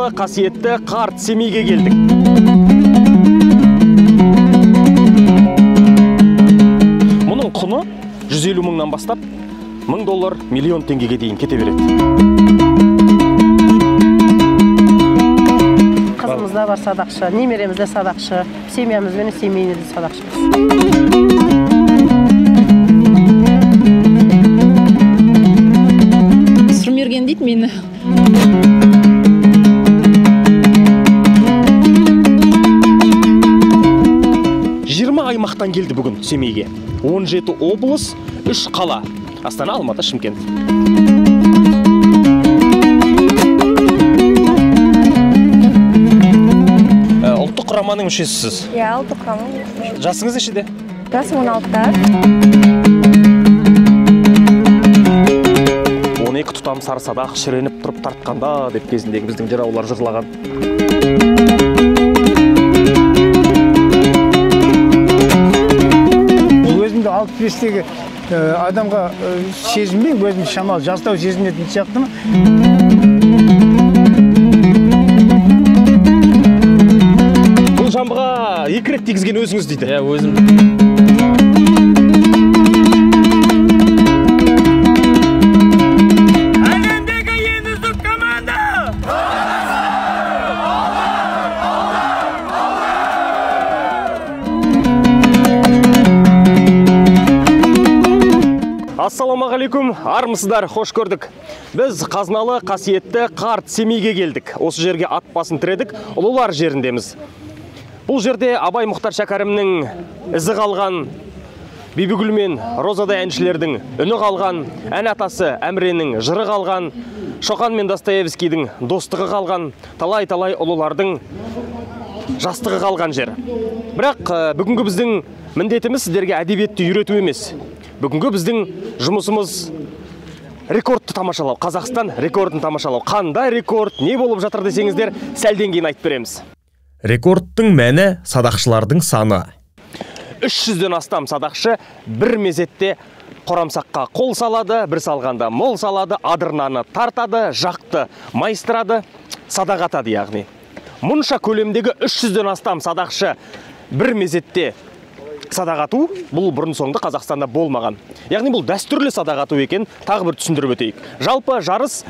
Қазыналы қасиетті қарт Семейге келдік. Мұның құны 150 мыңнан бастап 1000 доллар, миллион теңгеге дейін кете береді. Қызымыз да бар садақшы, немереміз де садақшы, семьямызбен семейный де садақшымыз. Сұрмерген дейді мені. Аймақтан келді бүгін Семейге. 17 облыс, 3 қала. Астана, Алматы, Шымкент. Ұлттық құраманың мүшесісіз? Иә, ұлттық құраманың. Жасыңыз нешеде? Жасым 16-да. 12 тұтам сары садақ шіреніп тұрып тартқанда деп кезіндегі біздің жыраулар жырлаған. Өзімді 65-тегі адамға сезінбей, өзім шамалы жастау сезінетін сияқтымын. Бұл жамбыға 2 рет тигізген өзіңіз дейді. Иә, өзім. Әлемдегі ең үздік команда! Ассалаумағалейкум, армысыздар, қош көрдік. Біз қазыналы қасиетті қарт Семейге келдік. Осы жерге ат басын тіредік, ұлылар жеріндеміз. Бұл жерде Абай Мұхтар Шәкәрімнің ізі қалған, Бибігүл мен Розадай әншілердің үні қалған, ән атасы Әміренің жыры қалған, Шоқан мен Достоевскийдің достығы қалған, талай-талай ұлылардың жастығы қалған жер. Бірақ бүгінгі біздің міндетіміз сіздерге әдебиетті үйрету емес. Бүгінгі біздің жұмысымыз рекордты тамашалау, Қазақстан рекордын тамашалау. Қандай рекорд, не болып жатыр десеңіздер, сәлден кейін айтып береміз. Рекордтың мәні садақшылардың саны. 300-ден астам садақшы бір мезетте қорамсаққа қол салады, бір салғанда мол салады, адырнаны тартады, жақты майыстырады, садақ атады яғни. Мұнша көлемдегі 300-ден астам садақшы бір мезетте садақ ату, бұл бұрын соңды Қазақстанда болмаған. Яғни бұл дәстүрлі садақ ату екен, тағы бір түсіндіріп өтейік. Жалпы жарыс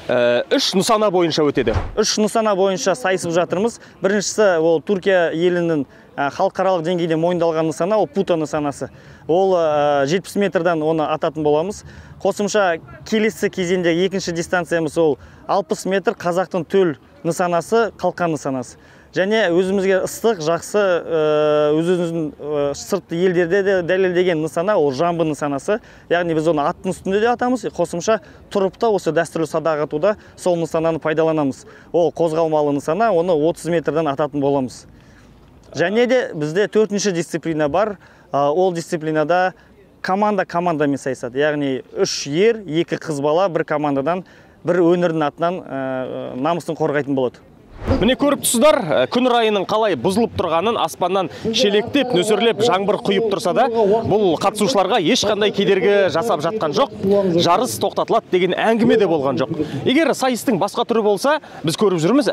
3 нысана бойынша өтеді. 3 нысана бойынша сайысып жатырмыз. Біріншісі ол Түркия елінің халықаралық деңгейде мойындалған нысана, ол Пута нысанасы. Ол 70 метрдан оны ататын боламыз. Қосымша келесі кезеңде екінші дистанциямыз ол 60 метр қазақтың төл нысанасы, қалқан нысанасы. Және өзімізге ыстық, жақсы, өзіміздің сырт елдерде де дәлелдеген нысана, ол жамбы нысанасы. Яғни біз оны аттың үстінде де атамыз, қосымша тұрып та осы дәстүрлі садақ атуда сол нысананы пайдаланамыз. Ол қозғалмалы нысана, оны 30 метрден ататын боламыз. Және де бізде төртінші дисциплина бар. Ол дисциплинада команда командамен сайысады. Яғни 3 ер, 2 қыз бала бір командадан, бір өңірдің атынан намысын қорғайтын болады. Міне көріп тұрсыздар, күн райының қалай бұзылып тұрғанын, аспаннан шелектеп, нөсерлеп жаңбыр құйып тұрса да, бұл қатысушыларға ешқандай кедергі жасап жатқан жоқ. Жарыс тоқтатылады деген әңгіме де болған жоқ. Егер сайыстың басқа түрі болса, біз көріп жүрміз,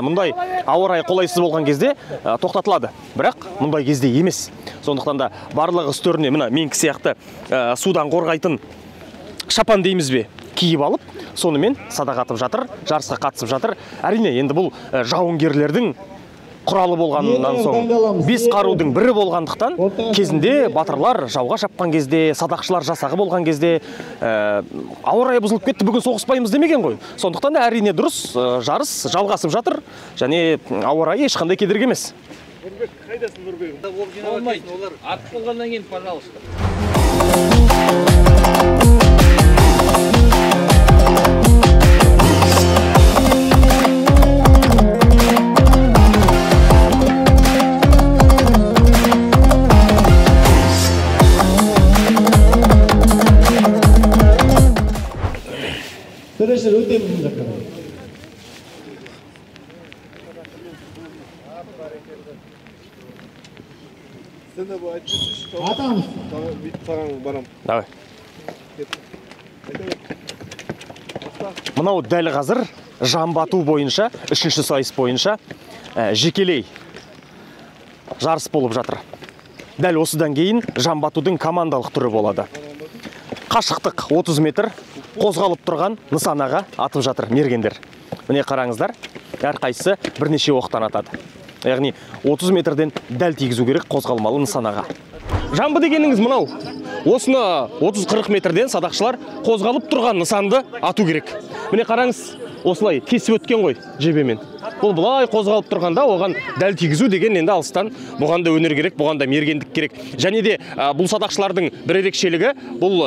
мұндай ауа райы қолайсыз болған кезде тоқтатылады. Бірақ мұндай кезде емес. Сондықтан да барлығы үстеріне мына менікі сияқты судан қорғайтын шапан дейміз бе, киіп алып, сонымен садақ атып жатыр, жарысқа қатысып жатыр. Әрине, енді бұл жауынгерлердің құралы болғаннан соң, 5 қарудың бірі болғандықтан, кезінде батырлар жауға шапқан кезде, садақшылар жасағы болған кезде, ауа райы бұзылып кетті, бүгін соғыспаймыз демеген ғой. Сондықтан да әрине дұрыс, жарыс жалғасып жатыр, және ауа райы ешқандай кедергі емес. Нұрбек, қайдасың, Нұрбек? Болмайды, олар атып болғаннан кейін, пожалуйста. Төрешілер өтеміз мына жаққа. Атамыз. Давай. Мынау дәл қазір Жамбы ату бойынша, үшінші сайыс бойынша жекелей жарыс болып жатыр. Дәл осыдан кейін жамбы атудың командалық түрі болады. Қашықтық 30 метр, қозғалып тұрған нысанаға атып жатыр мергендер. Міне қараңыздар, әрқайсысы бірнеше оқтан атады. Яғни 30 метрден дәл тигізу керек қозғалмалы нысанаға. Жамбы дегеніңіз мынау. Осыны 30-40 метрден садақшылар қозғалып тұрған нысанды ату керек. Міне қараңыз, осылай кесіп өткен ғой жебемен. Бұл былай қозғалып тұрғанда оған дәл тигізу деген енді алыстан, бұған да өнер керек, бұған да мергендік керек. Және де бұл садақшылардың бір ерекшелігі, бұл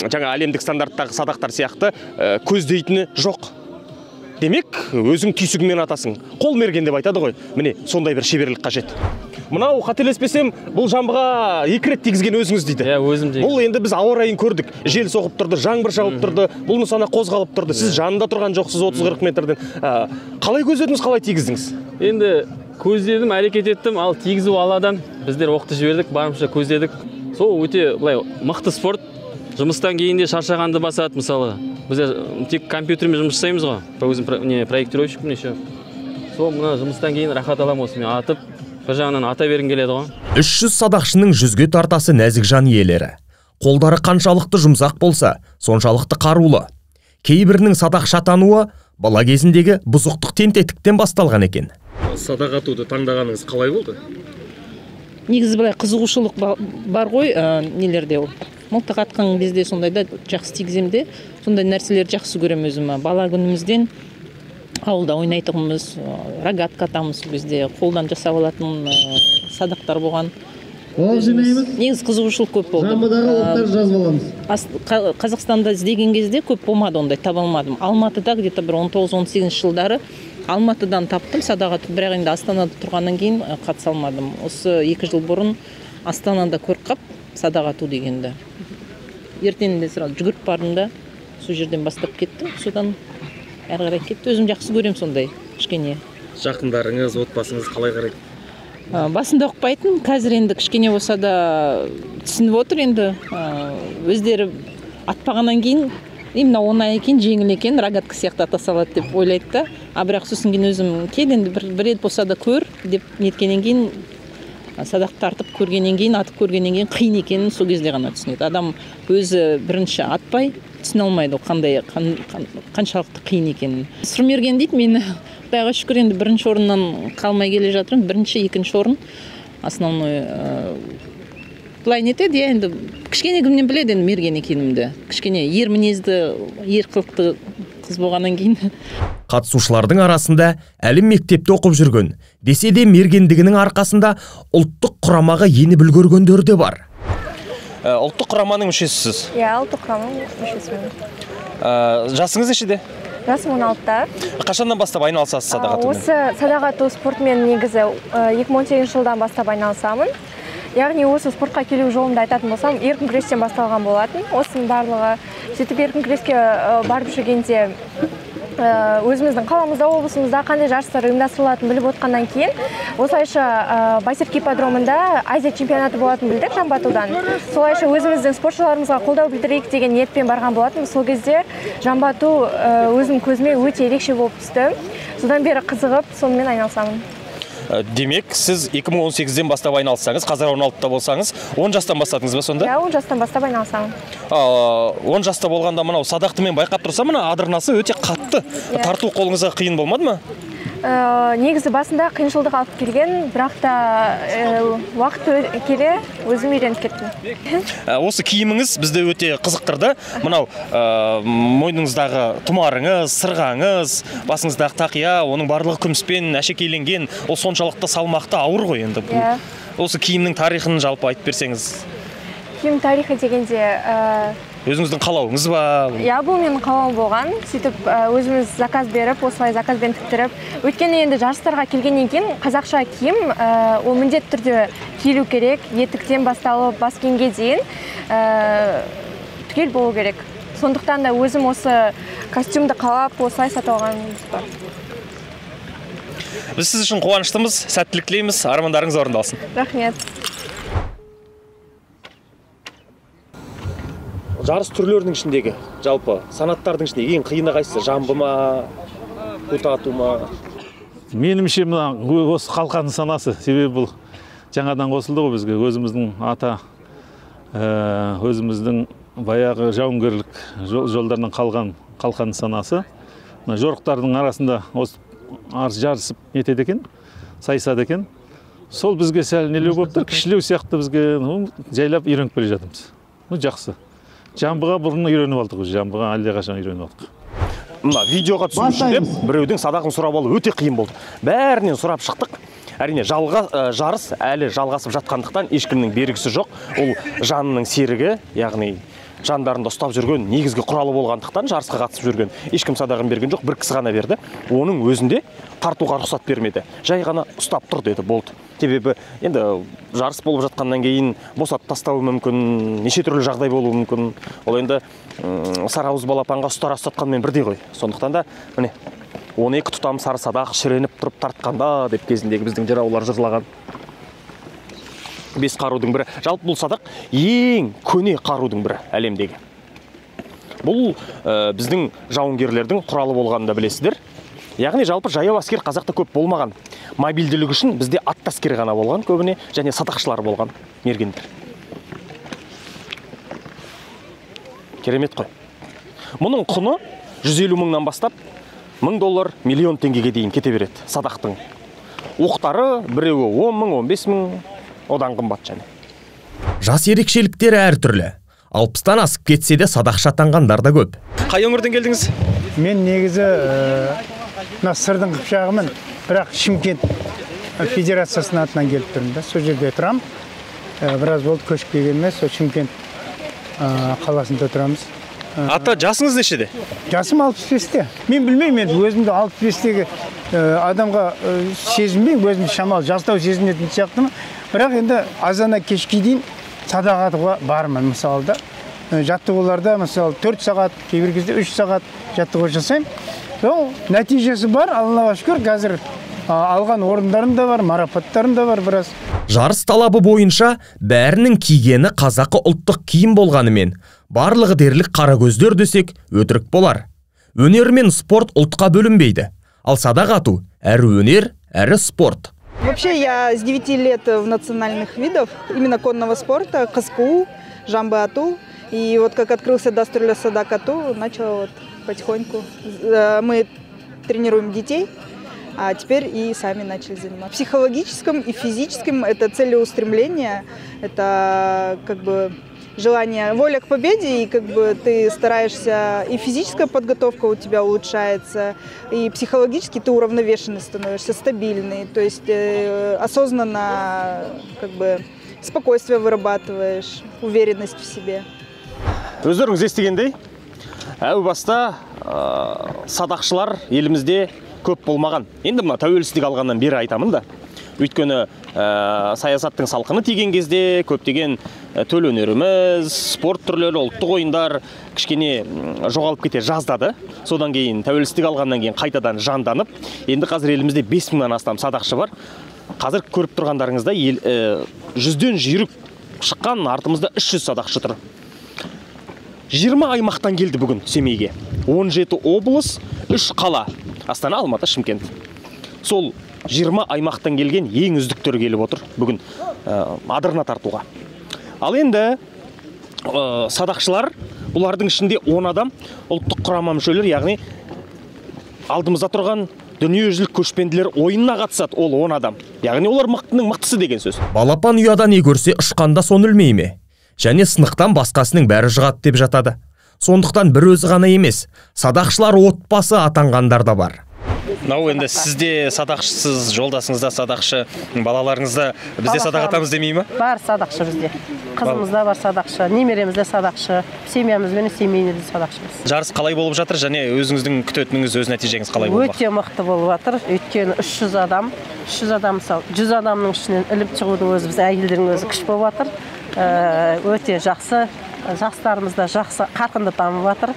жаңа әлемдік стандарттағы садақтар сияқты көздейтіні жоқ. Демек, өзің түйсігіңмен атасың. Қол мерген деп айтады ғой. Міне, сондай бір шеберлік қажет. Мынау, қателеспесем, бұл жамбыға 2 рет тигізген өзіңіз дейді. Иә, өзім тигіздім. Бұл енді біз ауа райын көрдік. Жел соғып тұрды, жаңбыр жауып тұрды, бұл нысана қозғалып тұрды. Сіз жанында тұрған жоқсыз 30-40 метрден. Қалай көздедіңіз, қалай тигіздіңіз? Енді көздедім, әрекет еттім, ал тигізу Алладан. Біздер оқты жібердік, барынша көздедік. Сол өте былай мықты спорт. Жұмыстан кейін де шаршағанды басады, мысалы. Біздер тек компьютермен жұмыс жасаймыз ғой. Өзім проектировщикпін еще. Сол мына жұмыстан кейін рахат аламын осымен атып, бір жағынан ата бергім келеді ғой. 300 садақшының 100-ге тартасы нәзік жан иелері. Қолдары қаншалықты жұмсақ болса, соншалықты қарулы. Кейбірінің садақшы атануы бала кезіндегі бұзықтық тентектіктен басталған екен. Садақ атуды таңдағаныңыз қалай болды? Негізі былай қызығушылық бар ғой, нелерде ол. Мылтық атқан кезде сондайда жақсы тигізем де, сондай нәрселерді жақсы көрем өзім. Бала күнімізден ауылда ойнайтұғынбыз, рогатка атамыз сол кезде, қолдан жасап алатын садақтар болған. Оқ жинаймыз. Негізі қызығушылық көп болды. Жамбыдағы оқтар жазып аламыз. Қазақстанда іздеген кезде көп болмады ондай, таба алмадым. Алматыда где-то бір 19-18 жылдары Алматыдан таптым садақ атып, бірақ енді Астанада тұрғаннан кейін қатыса алмадым. Осы 2 жыл бұрын Астанада көріп қап садақ ату дегенді. Ертеңінде сразу жүгіріп бардым да, сол жерден бастап кеттім, содан әрі қарай кетті. Өзім жақсы көрем сондай кішкене. Жақындарыңыз, отбасыңыз қалай қарайды? Басында ұқпайтын, қазір енді кішкене болса да түсініп отыр енді. Өздері атпағаннан кейін, именно оңай екен, жеңіл екен, рогатка сияқты ата салады деп ойлайды да. А бірақ сосын кейін өзім кел енді бір рет болса да көр деп неткеннен кейін, садақ тартып көргеннен кейін, атып көргеннен кейін қиын екенін сол кезде ғана түсінеді. Адам өзі бірінші атпай түсіне алмайды ол қандай, қаншалықты қиын екенін. Сұрмерген дейді мені. Құдайға шүкір, енді бірінші орыннан қалмай келе жатырмын. Бірінші, екінші орын основной. Былай нетеді, иә, енді кішкене күннен біледі енді мерген екенімді. Кішкене ер мінезді, ер қылықты қыз болғаннан кейін. Қатысушылардың арасында әлі мектепте оқып жүрген, десе де мергендігінің арқасында ұлттық құрамаға еніп үлгергендері де бар. Ұлттық құраманың мүшесісіз? Иә, ұлттық құраманың мүшесімін. Жасыңыз нешеде? Жасым 16-та. Қашаннан бастап айналысасыз садақ атумен? Осы садақ ату спортымен негізі 2018 жылдан бастап айналысамын. Яғни осы спортқа келу жолымды айтатын болсам, еркін күрестен басталған болатын. Осының барлығы сөйтіп еркін күреске барып жүргенде өзіміздің қаламызда, облысымызда қандай жарыстар ұйымдастырылатынын біліп отқаннан кейін, осылайша Байсерке ипподромында Азия чемпионаты болатынын білдік жамбы атудан. Солайша өзіміздің спортшыларымызға қолдау білдірейік деген ниетпен барған болатынбыз. Сол кезде жамбы ату өзім көзіме өте ерекше болып түсті. Содан бері қызығып, сонымен айналысамын. Демек, сіз 2018-ден бастап айналыссаңыз, қазір 16-та болсаңыз, 10 жастан бастадыңыз ба сонда? Иә, 10 жастан бастап айналысамын. 10 жаста болғанда мынау садақты мен байқап тұрсам, мына адырнасы өте қатты. Тарту қолыңызға қиын болмады ма? Негізі басында қиыншылдық алып келген, бірақ та уақыт келе өзім үйреніп кеттім. Осы киіміңіз бізді өте қызықтырды. Мынау мойныңыздағы тұмарыңыз, сырғаңыз, басыңыздағы тақия, оның барлығы күміспен әшекейленген. Ол соншалықты салмақты, ауыр ғой енді. Осы киімнің тарихын жалпы айтып берсеңіз. Киім тарихы дегенде өзіңіздің қалауыңыз ба? Иә, бұл менің қалауым болған. Сөйтіп өзіміз заказ беріп, осылай заказбен тіктіріп. Өйткені енді жарыстарға келгеннен кейін қазақша киім ол міндетті түрде киілу керек. Етіктен басталып бас киімге дейін түгел болу керек. Сондықтан да өзім осы костюмді қалап, осылай сатып алғанымыз бар. Біз сіз үшін қуаныштымыз, сәттілік тілейміз, армандарыңыз орындалсын. Рахмет. Жарыс түрлерінің ішіндегі, жалпы санаттардың ішіндегі ең қиыны қайсысы? Жамбы ма? Пута ату ма? Меніңше мына осы қалқан нысанасы, себебі бұл жаңадан қосылды ғой бізге, өзіміздің ата, өзіміздің баяғы жауынгерлік жолдарынан қалған қалқан нысанасы. Мына жорықтардың арасында осы жарысып нетеді екен, сайысады екен. Сол бізге сәл нелеу болып тұр, кішілеу сияқты бізге жайлап үйреніп келе жатырмыз. Ну, жақсы. Жамбыға бұрын үйреніп алдық, жамбыға әлдеқашан үйреніп алдық. Мына видеоға түсу үшін деп біреудің садағын сұрап алу өте қиын болды. Бәрінен сұрап шықтық. Әрине, жарыс әлі жалғасып жатқандықтан ешкімнің бергісі жоқ. Ол жанының серігі, яғни жандарында ұстап жүрген негізгі құралы болғандықтан жарысқа қатысып жүрген ешкім садағын берген жоқ, бір кісі ғана берді. Оның өзінде тартуға рұқсат бермеді. Жай ғана ұстап тұр деді, болды. Себебі енді жарыс болып жатқаннан кейін босатып тастауы мүмкін, неше түрлі жағдай болуы мүмкін. Ол енді сарыауыз балапанға ұстара ұстатқанмен бірдей ғой. Сондықтан да міне 12 тұтам сары садақ шіреніп тұрып тартқанда деп кезіндегі біздің жыраулар жырлаған 5 қарудың бірі. Жалпы бұл садақ ең көне қарудың бірі әлемдегі. Бұл біздің жауынгерлердің құралы болғанын да білесіздер. Яғни жалпы жаяу әскер қазақта көп болмаған. Мобильділік үшін бізде атты әскер ғана болған көбіне, және садақшылар болған, мергендер. Керемет қой. Мұның құны 150 мыңнан бастап 1000 доллар, миллион теңгеге дейін кете береді садақтың. Оқтары біреуі 10 мың, 15 мың, одан қымбат және. Жас ерекшеліктері әртүрлі. 60-тан асып кетсе де садақшы атанғандар да көп. Қай өңірден келдіңіз? Мен негізі мына Сырдың Қыпшағымын, бірақ Шымкент федерациясының атынан келіп тұрмын да, сол жерде тұрамын. Біраз болды көшіп келгеніме, сол Шымкент қаласында тұрамыз. Ата, жасыңыз нешеде? Жасым 65-те. Мен білмеймін, енді өзімді 65-тегі адамға сезінбеймін, өзімді шамалы жастау сезінетін сияқтымын. Бірақ енді азана кешке дейін садақ атуға бармын, мысалы да. Жаттығуларда, мысалы, 4 сағат, кейбір кезде 3 сағат жаттығу жасаймын. Сол нәтижесі бар, Аллаға шүкір, қазір алған орындарым да бар, марапаттарым да бар біраз. Жарыс талабы бойынша бәрінің кигені қазақы ұлттық киім болғанымен, барлығы дерлік қаракөздер десек өтірік болар. Өнер мен спорт ұлтқа бөлінбейді. Ал садақ ату әрі өнер, әрі спорт. Вообще я с 9 лет в национальных видах, именно конного спорта, каску, жамбы ату. И вот как открылся дәстүрлі садақ ату, начала вот потихоньку. Мы тренируем детей, а теперь и сами начали заниматься. В психологическом и физическом это целеустремление, это как бы желание, воля к победе, и как бы ты стараешься, и физическая подготовка у тебя улучшается, и психологически ты уравновешенный становишься, стабильный, то есть осознанно как бы спокойствие вырабатываешь, уверенность в себе. Өздеріңіз естігендей, әу баста садақшылар елімізде көп болмаған. Енді мына тәуелсіздік алғаннан бері айтамын да. Өйткені саясаттың салқыны тиген кезде көптеген төл өнеріміз, спорт түрлері, ұлттық ойындар кішкене жоғалып кете жаздады. Содан кейін тәуелсіздік алғаннан кейін қайтадан жанданып, енді қазір елімізде 5000-нан астам садақшы бар. Қазір көріп тұрғандарыңызда 100-ден жүйрік шыққан артымызда 300 садақшы тұр. 20 аймақтан келді бүгін Семейге. 17 облыс, 3 қала. Астана, Алматы, Шымкент. Сол 20 аймақтан келген ең үздіктер келіп отыр бүгін адырна тартуға. Ал енді садақшылар, бұлардың ішінде 10 адам ұлттық құрама мүшелері, яғни алдымызда тұрған дүниежүзілік көшпенділер ойынына қатысады ол 10 адам. Яғни олар мықтының мықтысы деген сөз. Балапан ұяда не көрсе ұшқанда соны ілмей ме? Және сынықтан басқасының бәрі жұғады деп жатады. Сондықтан бір өзі ғана емес, садақшылар отбасы атанғандар да бар. Мынау енді сіз де садақшысыз, жолдасыңыз да садақшы, балаларыңыз да бізде садақ атамыз демей ме? Бар садақшы бізде. Қызымыз да бар садақшы, немереміз де садақшы, семьямызбен семейный де садақшымыз. Жарыс қалай болып жатыр және өзіңіздің күтетініңіз, өз нәтижеңіз қалай болып жатыр? Өте мықты болып жатыр. Өйткені 300 адам, 300 адам мысалы, 100 адамның ішінен іліп шығудың өзі біз әйелдердің өзі күш болып жатыр. Өте жақсы, жастарымыз да жақсы қарқынды дамып жатыр.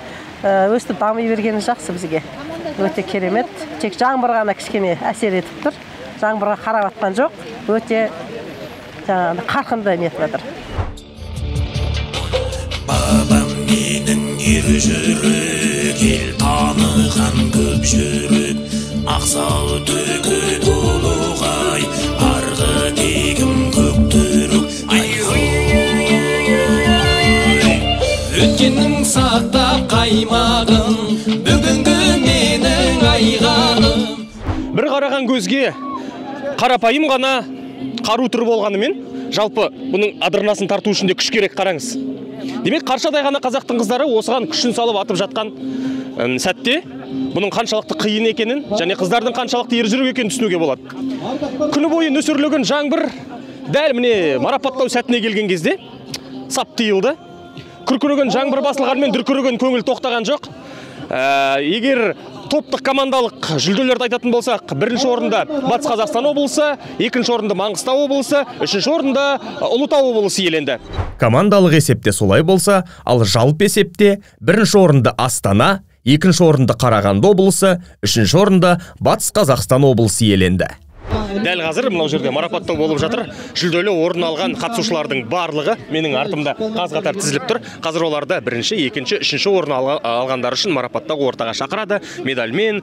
Өстіп дами бергені жақсы бізге. Өте керемет. Тек жаңбыр ғана кішкене әсер етіп тұр. Жаңбырға қарап атқан жоқ. Өте қарқынды нетіп жатыр. Бабам менің ер жүрек, ел таныған көп жүрек. Ақсау түкі толығай, арғы тегім көк түрік. Өткеннің сақтап қаймағын, бүгінгі менің айғағым. Бір қараған көзге қарапайым ғана қару түрі болғанымен, жалпы бұның адырнасын тарту үшін де күш керек, қараңыз. Демек, қаршадай ғана қазақтың қыздары осыған күшін салып атып жатқан сәтте бұның қаншалықты қиын екенін және қыздардың қаншалықты ержүрек екенін түсінуге болады. Күні бойы нөсерлеген жаңбыр дәл міне марапаттау сәтіне келген кезде сап тыйылды. Күркіреген жаңбыр басылғанмен дүркіреген көңіл тоқтаған жоқ. Егер топтық командалық жүлделерді айтатын болсақ, бірінші орында Батыс Қазақстан облысы, екінші орында Маңғыстау облысы, үшінші орында Ұлытау облысы иеленді. Командалық есепте солай болса, ал жалпы есепте бірінші орында Астана, екінші орында Қарағанды облысы, үшінші орында Батыс Қазақстан облысы иеленді. Дәл қазір мынау жерде марапаттау болып жатыр. Жүлделі орын алған қатысушылардың барлығы менің артымда қаз қатар тізіліп тұр. Қазір оларды бірінші, екінші, үшінші орын алғандар үшін марапаттау ортаға шақырады, медальмен,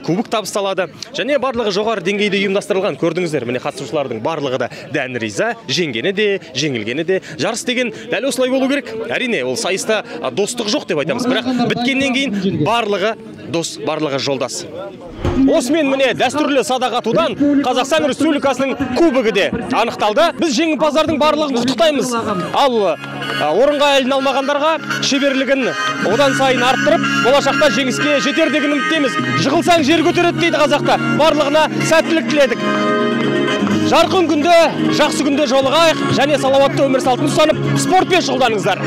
кубок табысталады. Және барлығы жоғары деңгейде ұйымдастырылған. Көрдіңіздер, міне қатысушылардың барлығы да дән риза, жеңгені де, жеңілгені де. Жарыс деген дәл осылай болу керек. Әрине, ол сайыста достық жоқ деп айтамыз, бірақ біткеннен кейін барлығы дос, барлығы жолдас. Осымен міне дәстүрлі садақ атудан Қазақстан Республикасының кубогы де анықталды. Біз жеңімпаздардың барлығын құттықтаймыз. Ал орынға іліне алмағандарға шеберлігін одан сайын арттырып, болашақта жеңіске жетер деген үміттеміз. Жығылсаң жер көтереді дейді қазақта. Барлығына сәттілік тіледік. Жарқын күнде, жақсы күнде жолығайық және салауатты өмір салтын ұстанып, спортпен шұғылданыңыздар.